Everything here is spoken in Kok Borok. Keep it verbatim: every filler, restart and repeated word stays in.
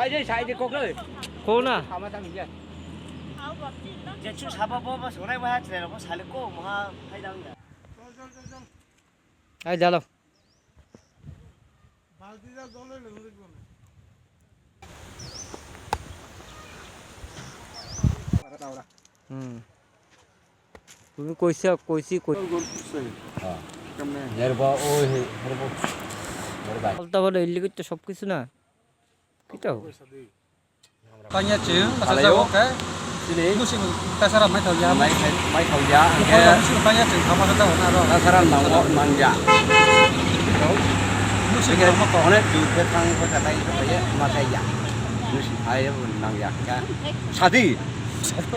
Ai, ai, sai de kok le. Ko na? Sama sama dia. Je chu sabo bo bo sonai ba ha chre ro sale ko mo ha phai dang da. Ai, jalo. Hmm. Koi se, koi se, koi. Yerba o he, yerba. Yerba. Alta bado illi to sob kichu na. Kito. Tanya ching, Halayo. Asal oke. Sini. Musi tasara mai thau ya. Mai, mai, mai thau ya. Musi tanya ching, apa kata wana ro. Tasara nang, nang ya. Musi. Oke, mau kau. Onek duit ke thang ko katai ko ye, mata ya. Musi, ayo nang ya. Sadi. Sadi.